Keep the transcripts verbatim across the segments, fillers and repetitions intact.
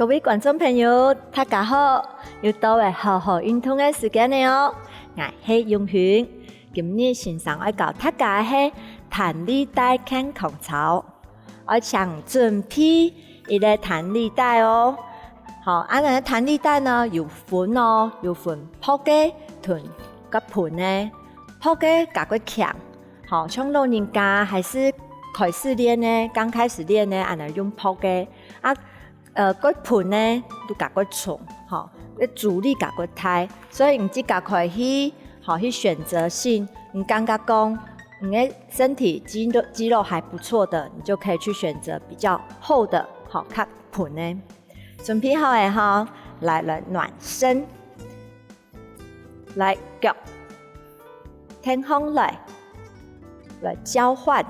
各位觀眾朋友，大家好！又到了好好運動个時間了哦！𠊎係永興，今日先生愛教大家个係彈力帶健康操。愛請準備一個彈力帶哦。好，恁樣个彈力帶呢，有分哦，有分薄个同較歕个，薄个較過強。 好，像老人家還係開始練个，剛開始練个，恁樣用薄个。啊，呃，過歕个，就較過重，吼，該阻力較過大。所以你自家可以去，好，去選擇性，你感覺講，你个身體肌肉，肌肉還不錯的，你就可以去選擇比較厚的，好，較歕个。準備好了吼，來，來暖身。 來，腳，跈䟘來，來交換，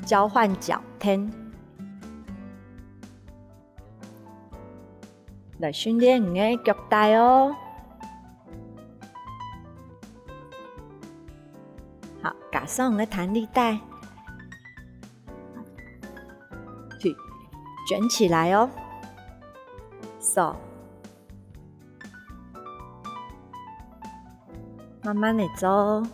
交換腳跈。來訓練你个腳帶哦。好，加上你个彈力帶，去捲起來哦。手 慢慢仔做。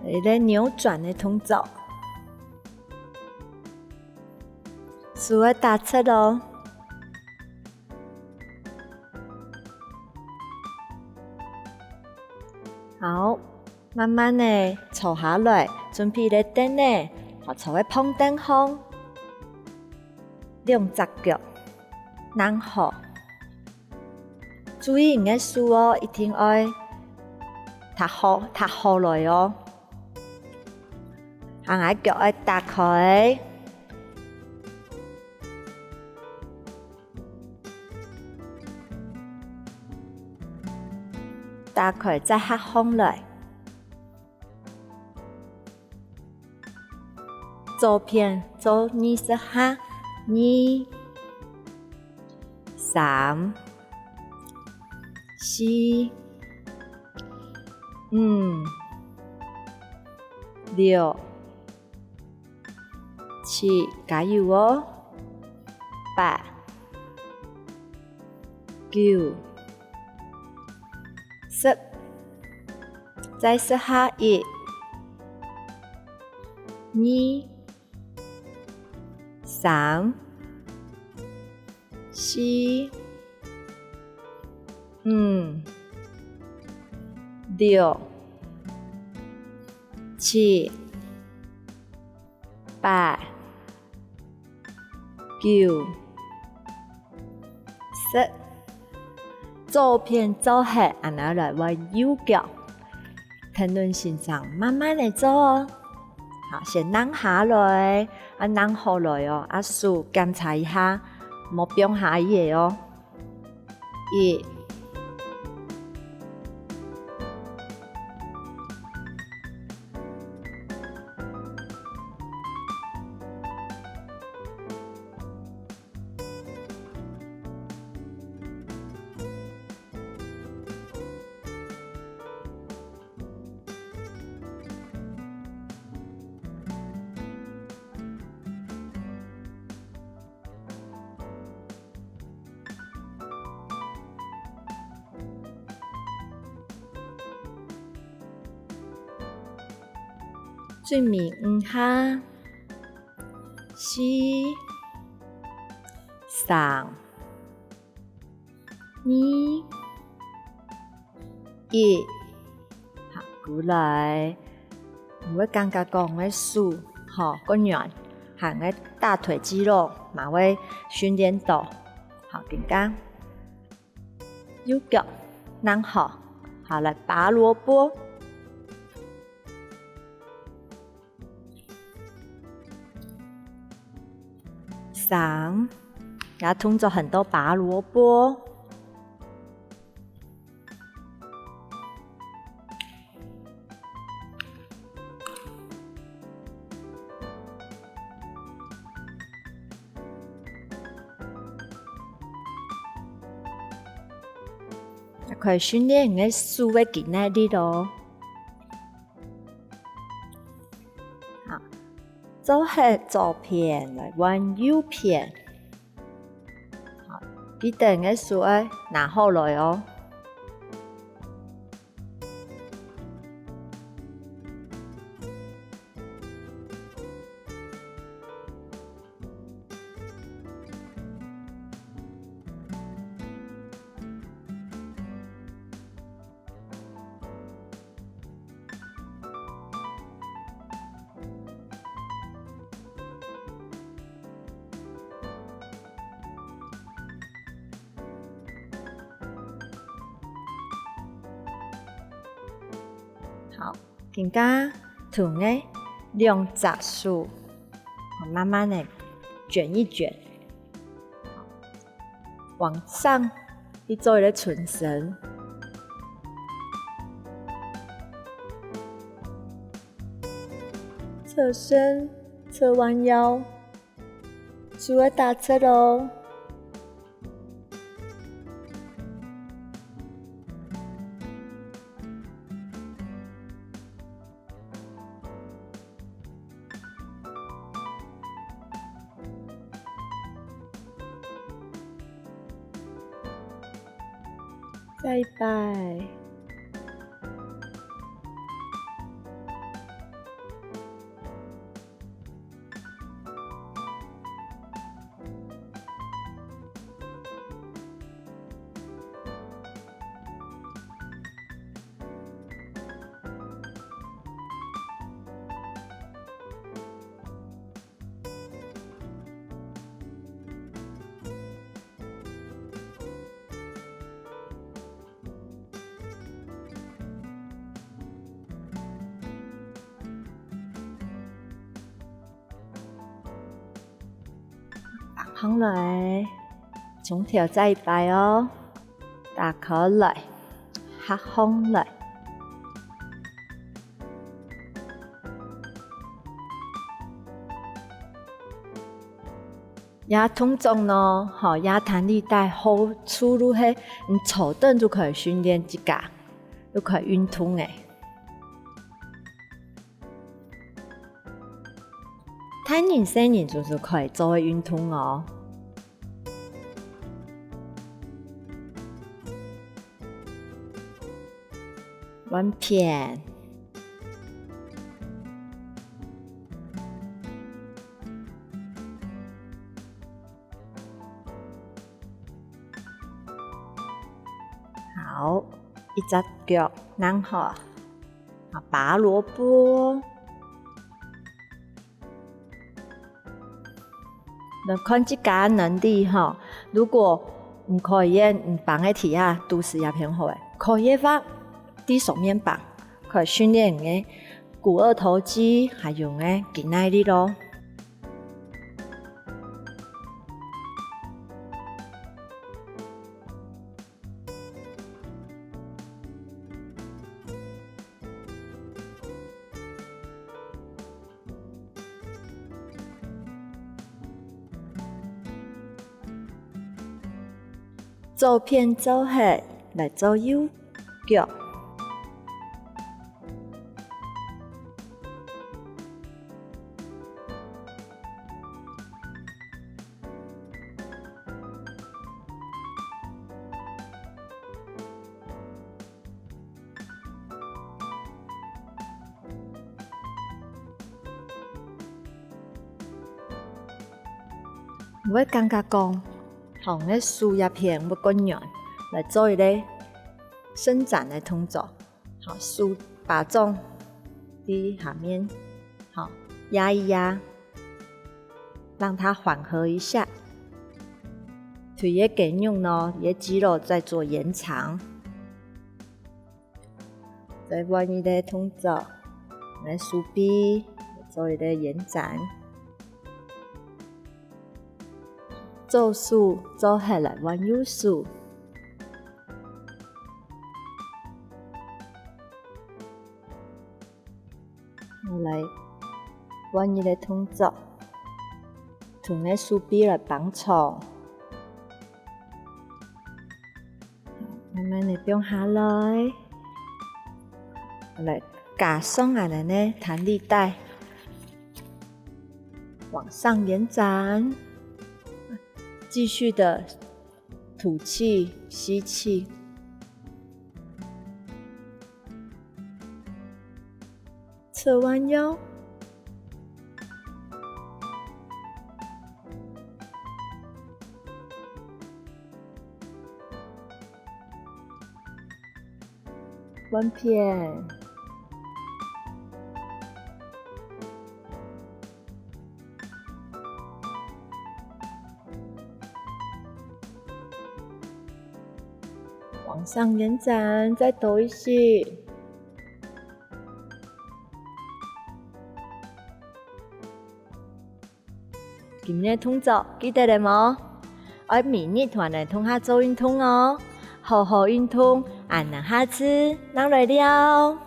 一個扭轉个動作。手愛打直哦。好，慢慢仔坐下來，準備个凳仔，好，坐个膨凳項。 兩隻腳，䟘好。注意你个手哦，一定愛䌈好，䌈好來哦。啊，𠊎腳愛打開，打開再合䟘來。 左片做二十下，二、三、四、五、六、七，加油哦！八、九、十，再十下，一、二、三、四、五、六、七、八、九、十。左片做忒，恁樣來換右腳。 跈等先生慢慢仔做哦。好，先䟘下來，啊，䟘好來哦，啊，手檢查一下，莫放下去哦。一、 最尾五下，四、三、二、一，好，過來。你會感覺講你个手，吼，較軟，還有你个大腿肌肉嘛會訓練到。好，緊張。右腳，䟘好，好，來拔蘿蔔。 三，這動作喊做拔蘿蔔。也可以訓練你个手个肌耐力哦。好，做好左片來換右片。好，記得你个手愛拿好來哦。 好，今下同你兩隻手，慢慢个捲一捲，往上去做一個伸伸，側伸、側彎腰，手愛打直哦。 再一擺。 放下來，從頭再一擺哦。打開來，合上來。 這動作呢，吼，這彈力帶好處就係你坐等就可以訓練自家，就可以運動了。大人細人就係可以做个運動哦。 換片。好，一隻腳，然後，啊，拔蘿蔔。 來看自家能力吼，如果毋可以，你放在地下，肚屎也平好誒。可以个話，在上面放，可以訓練你个股二頭肌，還有你个肌耐力咯。 左片做好，來做右腳。 𠊎會感覺講，吼，𠊎手這片會較軟，來做一個伸展个動作。好，手巴掌在下面，好，壓一壓，讓它緩和一下。腿个肌肉呢，也肌肉在做延長。 再換一個動作，來手臂做一個延展。左手做好來換右手。好，來換一個動作，同个手臂來挷長。慢慢的放下來，來加上𠊎等个彈力帶，往上延展，繼續的吐氣、吸氣。 側彎腰。換片。 往上延展，再多一息。今日動作記得了無？愛每日同𠊎等共下做運動哦！好好運動，恁樣下次正來尞。